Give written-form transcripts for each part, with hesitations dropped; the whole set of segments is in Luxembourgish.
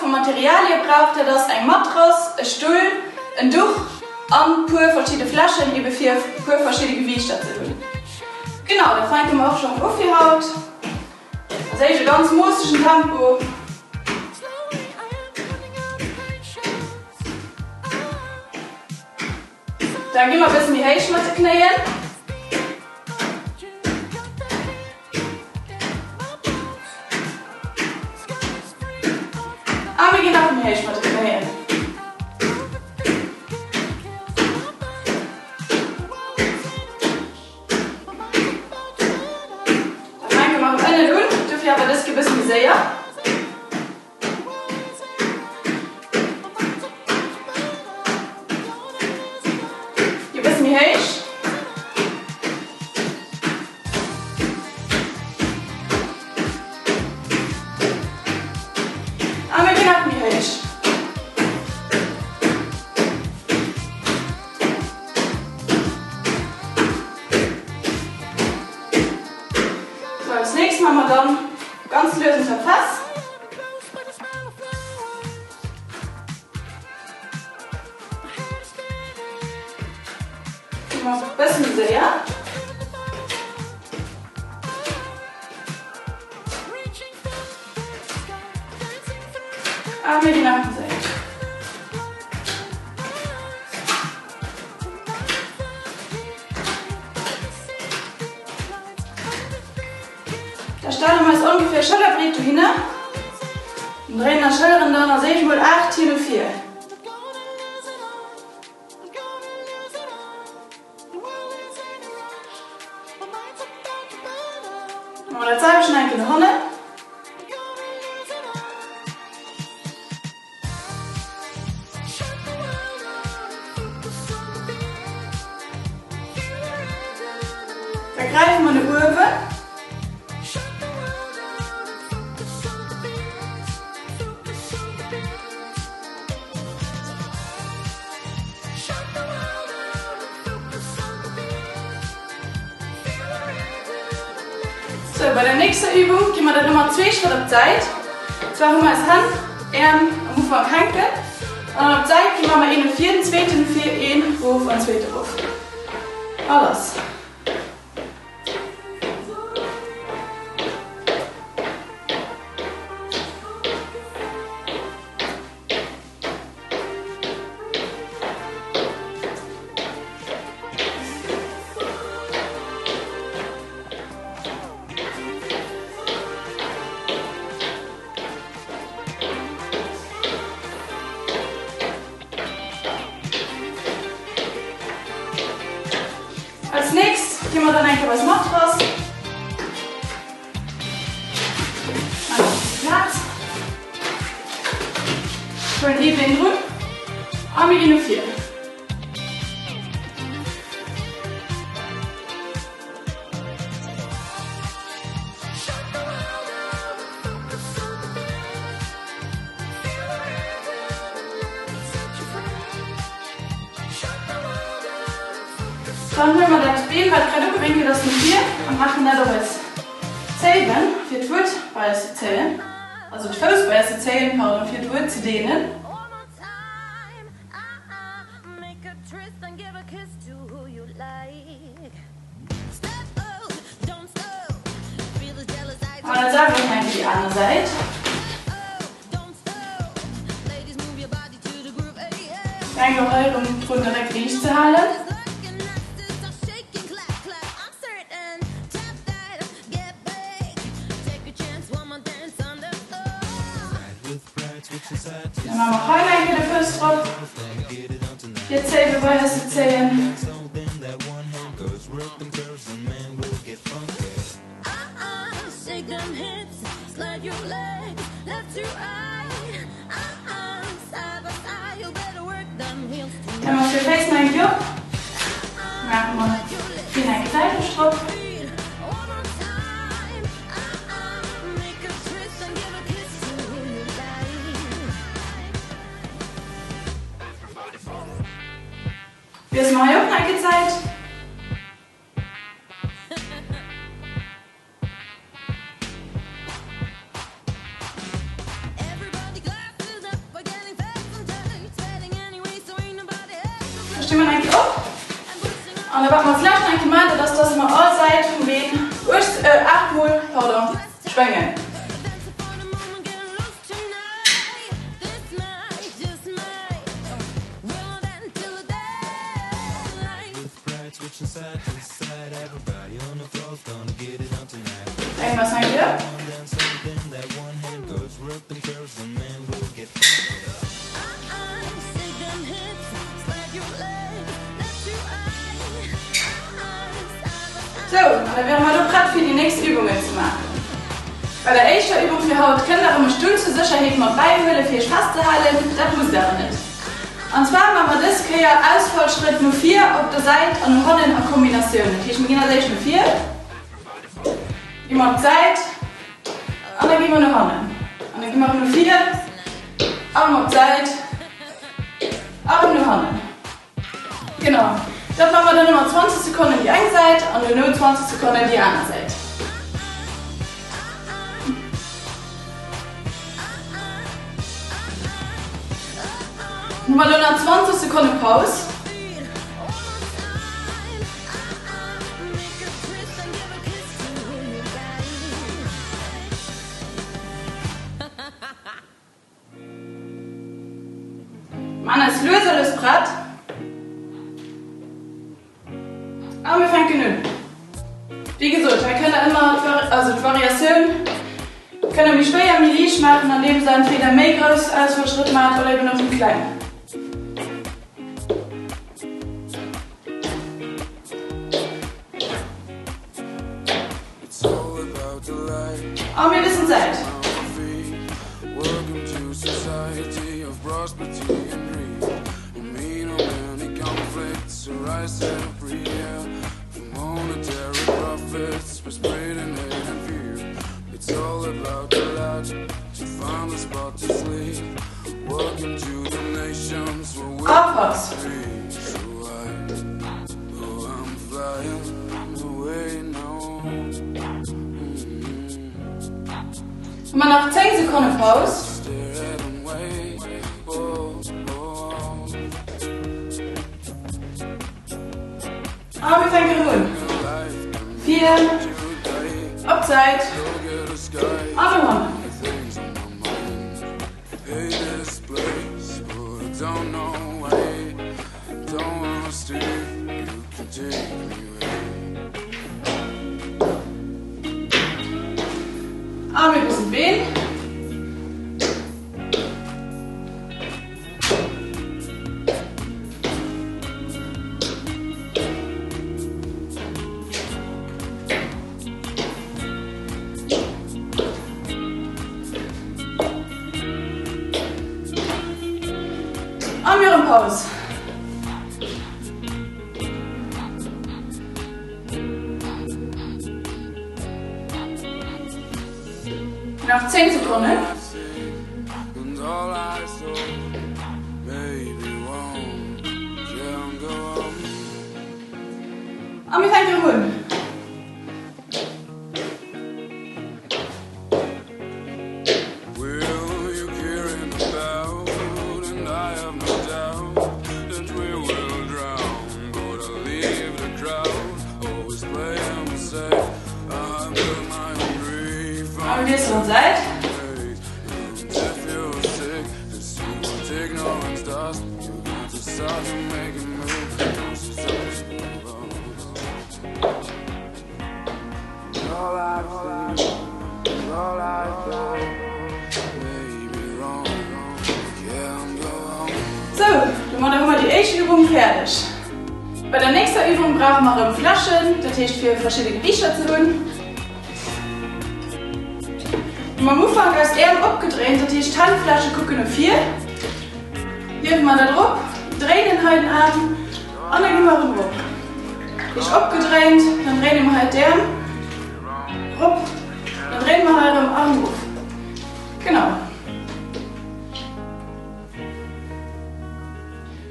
vum Material Dir braucht, dat ass eng Matrass, e Stull, en Duch an puer verschidde Fläschen, ebe fir puer verschidde Gewiichter ze hunn. Genau, da fänke mer och schonn u fir haut. Als éischt e ganz moossegen Tempo. Da gi mer e bësse méi héich mat de Knéien. A mir ginn nach méi héich mat de Knéien. Da fänke mer erëm ënnen un, dofir awer dës Kéier e bësse méi séier. Gi bësse méi héich. A mir ginn nach méi héich. Sou, als nächst maache mer dann ganz lues unser Press. Gi mer e bësse méi séier. A mir ginn nach méi séier. Da stelle mer eis ongeféier schëllerbreet dohinner an dréinen eis Schëlleren dann als éischt mol 8 Tier no vir. Mol dat selwecht nach eng Kéier no hannen. Da gräife mer no uewen. Sou, bei der nächster Übung gi mer dann ëmmer zwee Schrëtt op d'Säit. Zwar hu mer eis Hänn, Äerm am Ufank hänken an dann op d'Säit gi mer ëmmer een no vir, den zweeten no vir, een erof an zweet erof. A lass. Als nächst gi mer dann eng Kéier op eis Matrass. Plaz. Huelen ee Been drun a mir ginn no vir. Dann huele mer dat Been, wat grad ugewénkelt ass, no vir a maachen dat op eis Zéiwen, fir d'Wutt bei eis ze zéien, also d'Fouss bei eis ze zéien, pardon, fir d'Wutt ze deenen. An dat selwecht nach eng Kéier déi aner Säit. Denk och hei erëm drun de Réck riicht ze halen. Da maache mer hei nach eng Kéier de Fouss drop, fir d'Zéiwe weider ze zéien. Dann mat de Féiss nach eng Kéier op. Maache mer d'Been eng Kéier säitlech drop. Wiessele mer hei och nach eng Kéier d'Säit. Da sti mer nach eng Kéier op. An da wat mer als lescht nach eng Kéier maachen, dat ass, dass mer all Säit vum Been 8 mol, pardon, schwéngen. Eng ass eng Kéier. Sou, an da wiere mer elo prett fir déi nächst Übungen ze maachen. Bei der éischter Übung fir haut kënnt der erëm e Stull zur Sécherheet mat bäihuelen, fir iech festzehalen. Dat musst der awer net. An zwar maache mer dës Kéier Ausfallschrëtt no vir, op der Säit an no hannen a Kombinatioun. Dat heescht, mir ginn als éischt no vir, gi mer op d'Säit an da gi mer no hannen. An da gi mer erëm no vir, erëm op d'Säit, erëm no hannen. Genau, dat maache mer dann ëmmer 20 Sekonnen déi eng Säit an duerno 20 Sekonnen déi aner Säit. Hu mer elo nach 20 Sekonne Paus. Maan eis lues a lues prett a mir fänken un. Wéi gesot, hei kënnt der ëmmer, also d'Variatioun kënnt der méi schwéier, méi liicht maachen, andeems der entweder méi grouss Ausfallschrëtt maacht oder eben och méi kleng. A mir wissen d'Säit. A Paus. Hu mer nach 10 Sekonne Paus. A mir fänken un. Vir, op d'Säit an no hannen. A mir bëssen d'Been. A mir hunn Paus. Nach 10 Sekonnen. A mir fänken un. A mir wiesselen d'Säit. Sou, domadder hu mer déi éischt Übung fäerdeg. Bei der nächster Übung brauche mer erëm Fläschen, dat heescht fir verschidde Gewiichter ze hunn. Hu mer am Ufank eis Äerm opgedréint, dat heescht d'Hännfläche kucken no vir, hiewe mer dat erop, dréinen hei den Aarm an da gi mer erëm erop. Heescht opgedréint, dann dréine mer hei d'Äerm rop, dann dréine mer hei erëm Arm of. Genau.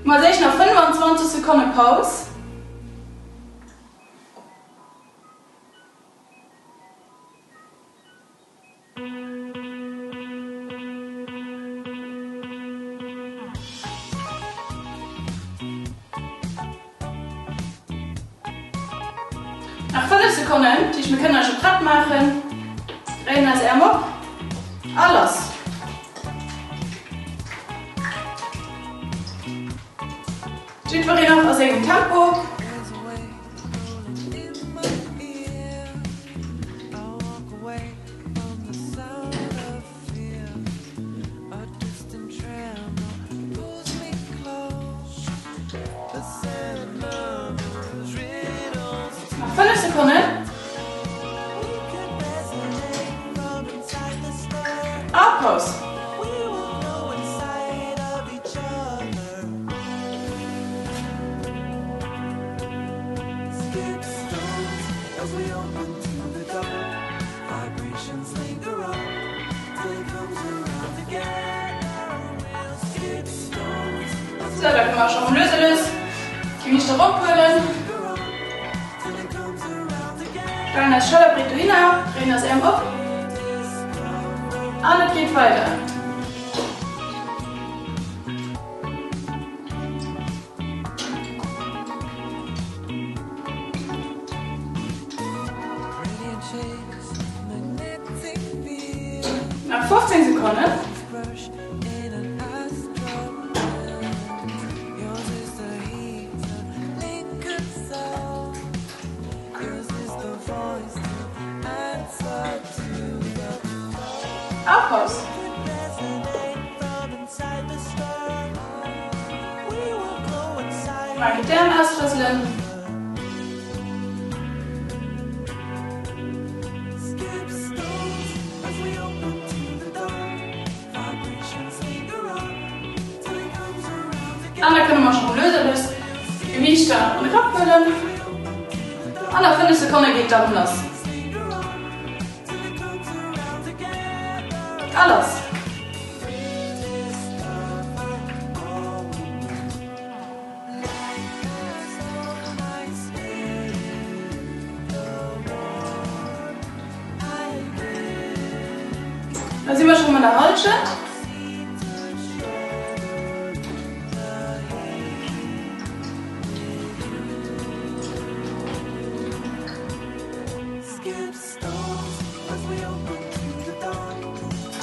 Hu mer als éischt nach 25 Sekonne Paus. Nach 5 Sekonnen, dat heescht mir kënnen eis scho prett maachen. Dréinen eis Äerm op a lass. Jiddwereen och a sengem Tempo. Nach 5 Sekonnen. A Paus. Sou, da kënne mer scho lues a lues d'Gewiichter erophuelen. Stellen eis Schëllerbreet dohinner, dréinen eis Äerm op an et geet weider. Nach 15 Sekonnen. A Paus. Nach eng Kéier d'Äerm ausrëselen. An da kënne mer scho lues a lues d'Gewiichter an de Kapp huelen. An a 5 Sekonne geet d'Arm lass. A lass! Da si mer scho mat der Halschent.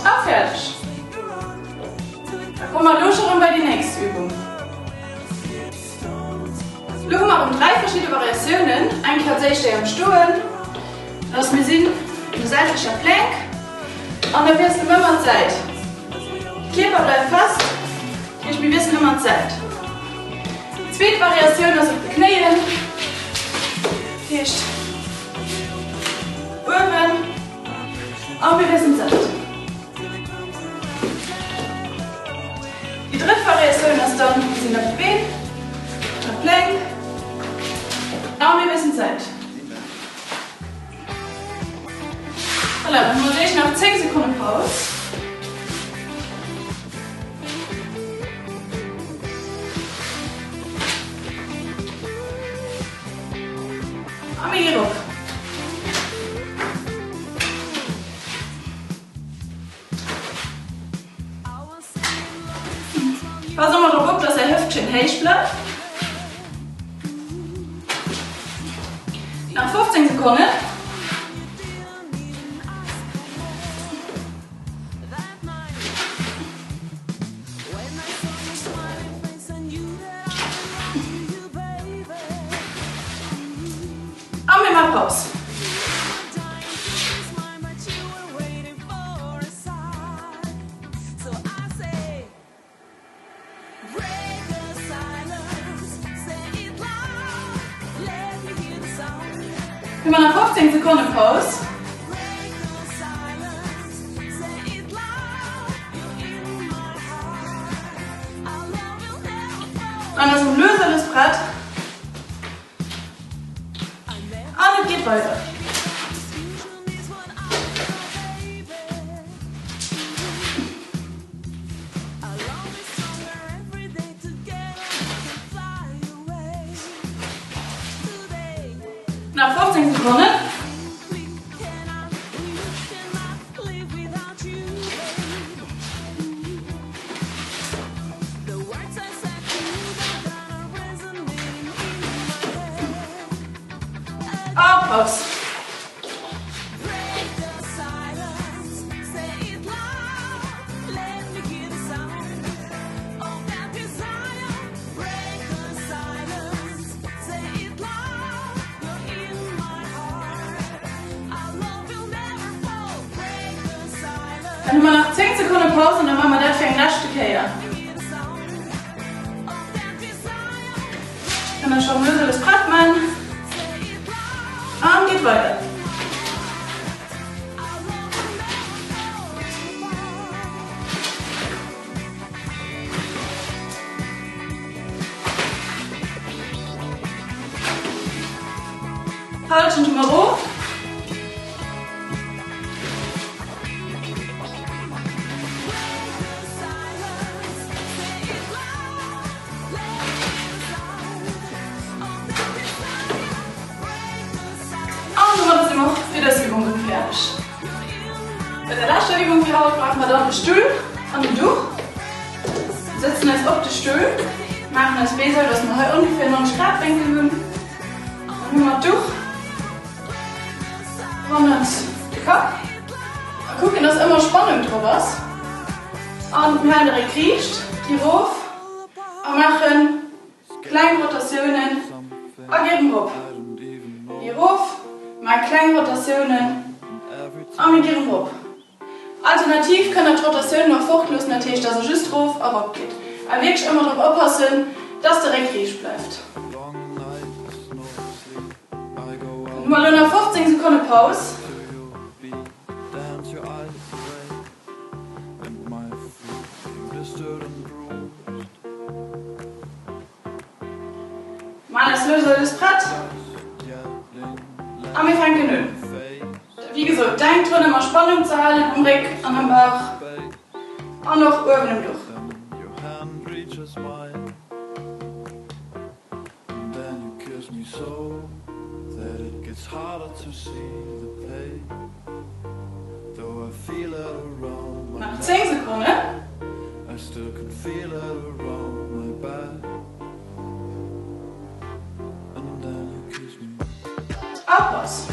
A fäerdeg. Da komme mer elo scho rëm bei déi nächst Übung. Lo hu mer erëm 3 verschidde Variatiounen. Eng Kéier als éischt déi am Stoen, dat ass mir sinn an der säitlecher Plank an da wiessele mer ëmmer d'Säit. Kierper bleift fest, dat heescht mir wiesselen ëmmer d'Säit. Zweet Variatioun ass op de Knéien, dat heescht uewen a mir wiesselen d'Säit. Déi drëtt Variatioun ass dann, mir sinn op de Been, op der Plank a mir wiesselen d'Säit. Voilà, dann hu mer gléich nach 10 Sekonne Paus. A mir gi rop. Pass ëmmer drop op, dass är Hëft schéin héich bleift. Nach 15 Sekonnen. A mir maache Paus. Mir man nach 15 Sekonne Paus. An ass um lues alles prett. An et geet weider. Nach 15 Sekonnen. A. Paus. Dann hu mer nach 10 Sekonne Paus an da maache mer dat fir eng leschte Kéier. Kann der scho lues alles prett man an geet weider. Halschent hu mer erof. An domadder si mer och fir dës Übung rëm fäerdeg. Bei der leschter Übung fir haut brauche mer dann e Stull an en Duch. Mir sëtzen eis op de Stull, maachen eis Bee sou, dass mer hei ongeféier 90 Grad Wénkel hunn. Dann hu mer d'Duch hannert de Kapp a kucken, dass ëmmer Spannung drop ass. An mir halen de Réck riicht, gi rof a maachen kleng Rotatiounen a gi erëm rop. Gi rof, maache kleng Rotatiounen a mir gi erëm rop. Alternativ kënnt der d'Rotatiounen och fort loossen, dat heescht, dass der just rof a rop gitt. A wierklech ëmmer drop oppassen, dass de Réck riicht bleift. Dann hu mer elo nach 15 Sekonne Paus. Maan eis lues alles prett a mir fänken un. Wéi gesot, denkt drun ëmmer Spannung ze halen am Réck an am Bauch an och uewen um Duch. Nach 10 Sekonnen. A Paus.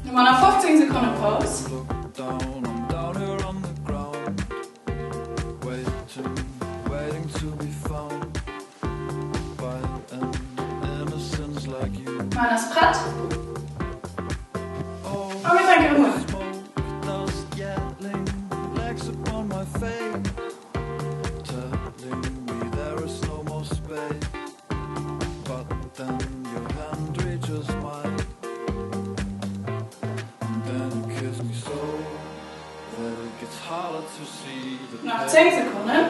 Hu mer nach 15 Sekonne Paus. Maan ass prett a mir fänken erëm un. Nach 10 Sekonnen.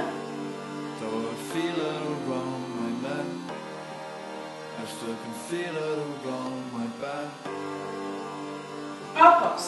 A Paus.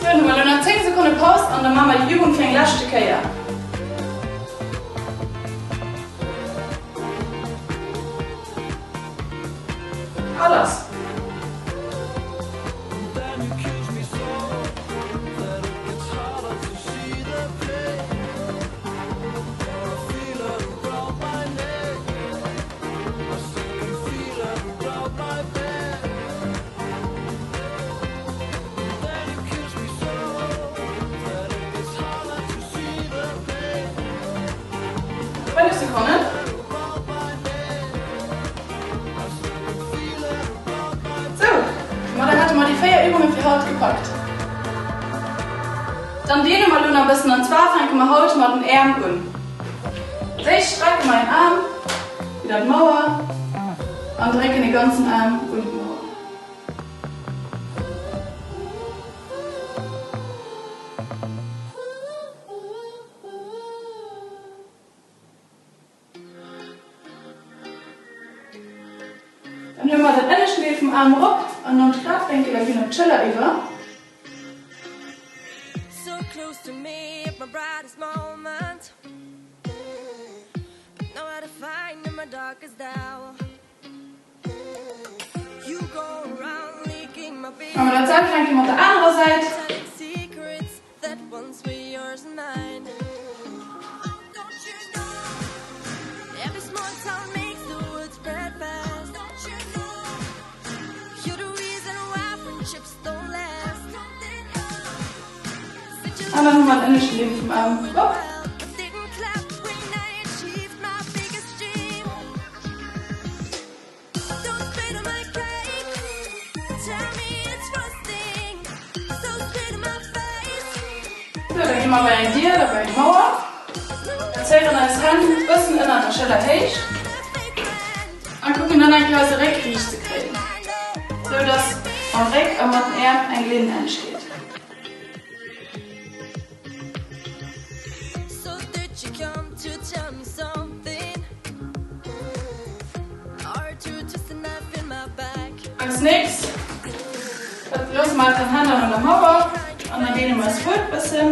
Sou, dann hu mer elo nach 10 Sekonne Paus an da maache mer déi Übung fir eng leschte Kéier. A lass! 5 Sekonnen. Sou, domadder hätte mer déi 4 Übunge fir haut gepackt. Dann deene mer elo nach e bëssen an zwar fänke mer haut mat den Äerm un. Als éischt strecke mer een Aarm widder d'Mauer an drécken de ganzen Aarm un d'Mauer. Dann hu mer den. vum Aarm erop an an d'Gradwénkel a ginn op d'Schëller iwwer. Maache mer dat selwecht eng Kéier mat der anerer Säit. An dann hu mer den ënneschten Deel vum Aarm op. Sou, da gi mer bei eng Dier oder bei eng Mauer. Plazéieren eis Hänn bëssen ënnert der Schëllerhéicht a kucken dann eng Kéier eise Réck riicht ze kréien, sou dass mam Réck a mat den Äerm eng Linn entsteet. Als nächst loosse mer eis Hänn an der Mauer an dann deene mer eis Wuert bëssen.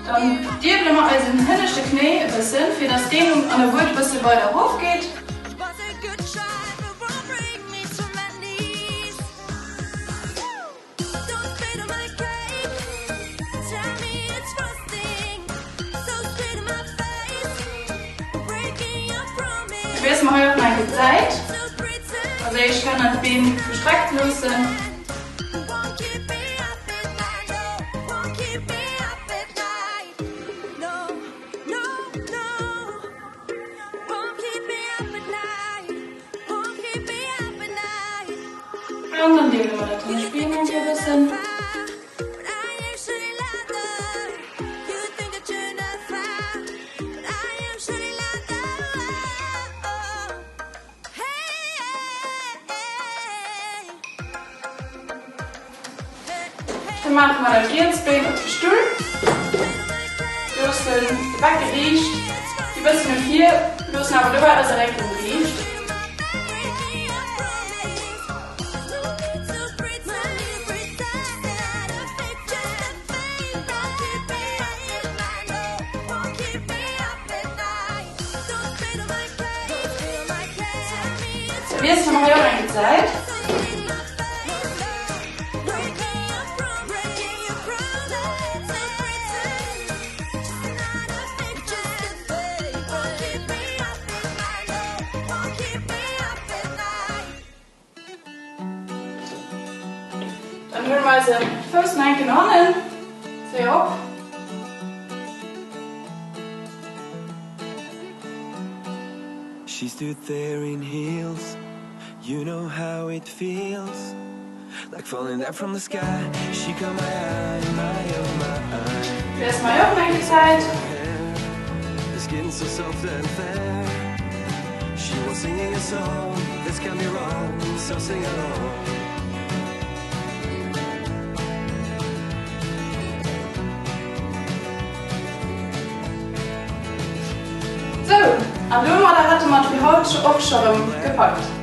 Dann diebele mer eisen hënneschte Knéi e bëssen, fir dass d'Dehnung an der Wuert e bësse weider erof geet. Da wiessele mer hei och nach eng Kéier d'Säit. Also éischt Hänn an d'Been gestreckt loossen. An dann deele mer dat hënnescht Been eng Kéier e bëssen. Da maache mer dat riets Been op de Stull, loossen de Becke riicht, gi bëssen no vir, loossen awer dobäi eise Récken riicht. Wiessele mer hei och eng Zäit. Dann huele mer eise Fouss nach eng Kéier no hannen, zéie op. She stood there in heels, you know how it feels Like falling down from the sky, she caught my eye, my oh my Wiessele mer hei och nach eng Kéier d'Säit. Her skin so soft and fair She was singing a song, this can't be wrong, so sing along. Sou, an domadder hätte mer et fir haut och scho rëm gepackt.